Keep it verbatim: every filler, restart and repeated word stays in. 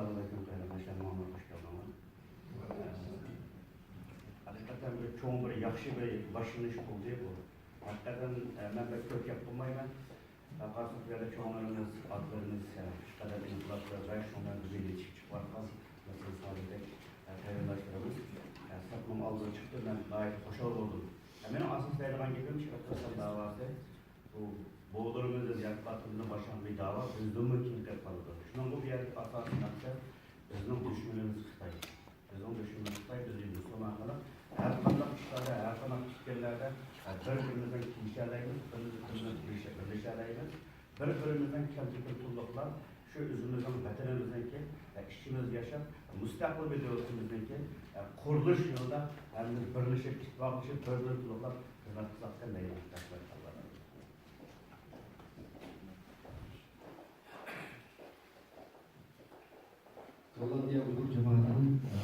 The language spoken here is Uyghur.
ئەسسالامۇئەلەيكۇم قېرىنداشلار، ماڭا خوش كەلدىڭلار. ھەقىقەتەن بىر چوڭ، بىر ياخشى بىر باشلىنىش بولدى بۇ. ھەقىقەتەن، ئە، مەن بەك كۆپ گەپ قىلمايمەن. ئە، قارىساق بۇ يەردە چوڭلىرىمىز، ئاتىلىرىمىز، ئە، شۇ قەدەر ئىنقىلابچىلار ۋە شۇنىڭ بىلەن يېتىشىپ چىقىۋاتقان مەسىلەن سادىردەك، ئە، قېرىنداشلىرىمىز، ئە، سەپنىڭ ئالدىغا چىقتى. مەن ناھايىتى خۇشال بولدۇم. ئە، مېنىڭ ئاساس دەيدىغان گېپىم شېرىپ تۇرسان داۋاسى. بۇ بوۋىلىرىمىزدىن، ئەجدادلىرىمىزدىن باشلانغان بىر داۋا بىزدىنمۇ كېيىن قېلىپ قالىدۇ. شۇنىڭغا بۇ يەردىكى ئاساسىي مەقسەت بىزنىڭ دۈشمىنىمىز خىتاي. بىزنىڭ دۈشمىنىمىز خىتاي، بىز مۇسۇلمان خەلق. ھەر قانداق ئىشلاردا، ھەر قانداق پىكىرلەردە، ھە، بىر-بىرىمىزدىن كېلىشەلەيمىز، بىر-بىرىمىزدىن بىرلىشە-، بىرلىشەلەيمىز. بىر-بىرىمىزنىڭ كەمچىلىكىنى تولۇقلاپ، شۇ ئۆزىمىزنىڭ ۋەتىنىمىزنىڭكى، ھە، ئىچىمىزدە ياشاپ، مۇستەقىل بىر دۆلىتىمىزنىڭكى، ھە، قۇرۇلۇش يولىدا ھەممىمىز بىرلىشىپ، ئىتتىپاقلىشىپ، بىر-بىرىنى تولۇقلاپ خىزمەت قىلساق ئىكەن دەيمەن. رەھمەت، ئاللا رازى بولسۇن. گوللاندىيە ئۇيغۇر جامائىتىنىڭ، ئە،